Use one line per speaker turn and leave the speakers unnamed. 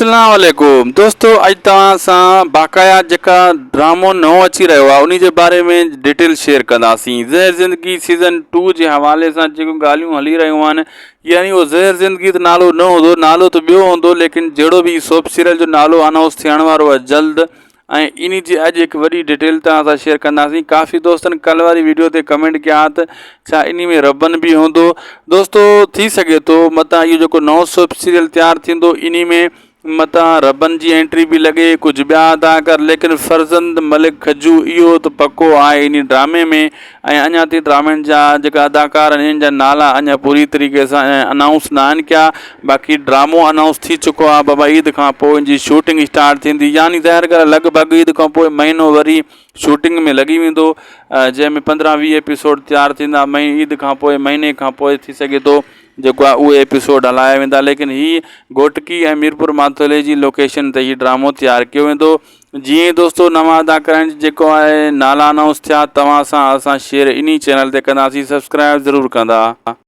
اسلام عليڪم دوستو اڄ توهان سان باقاعده جيڪا ڊرامو نئون اچي رهيو آهي انهي جي باري ۾ ڊيٽيل شيئر ڪنداسين زهر زندگي سيزن 2 جي حوالي سان جيڪيون ڳالهيون هلي رهيون آهن يعني اهو زهر زندگي ته نالو نه هوندو نالو ته ٻيو هوندو ليڪن جهڙو به سوپ سيريل جو نالو انائونس ٿيڻ وارو آهي جلد ۽ انهي جي اڄ هڪ وڏي ڊيٽيل توهان سان شيئر ڪنداسين ڪافي دوستن ڪل واري ويڊيو تي ڪمينٽ ڪيا ته ڇا انهي ۾ ربن به هوندو دوستو ٿي سگهي ٿو متان اهو جيڪو نئون سوپ سيريل تيار ٿيندو انهي ۾ متان ربن جي انٽري به لڳي ڪجهه ٻيا اداڪار ليڪن فرزند ملڪ کجو اهو ته پڪو آهي انهي ڊرامي ۾ ۽ اڃا تائين ڊرامن جا جيڪا اداڪار آهن انهن جا نالا اڃا پوري طريقي سان انائونس نه آهن ڪيا باقي ڊرامو انائونس ٿي چڪو آهي بابا عيد کان پوء ان جي شوٽنگ اسٽارٽ ٿيندي يعني ظاهر ڳالهه لڳ ڀڳ عيد کان پوء مهينو وري شوٽنگ ۾ لڳي ويندو جنهن ۾ پندرهن ويهه ايپيسوڊ تيار ٿيندا مئي عيد کان پوء مهيني کان پوء ٿي سگهي ٿو جيڪو آهي اهي ايپيسوڊ هلايا ويندا ليڪن هي گهوٽڪي ۽ ميرپور ماٿيلي جي لوڪيشن تي هي ڊرامو تيار ڪيو ويندو جيئن ئي دوستو نوان اداڪارن جي جيڪو آهي نالا انائونس ٿيا توهان سان اسان شيئر انهي چينل تي ڪنداسين سبسڪرائب ضرور ڪندا.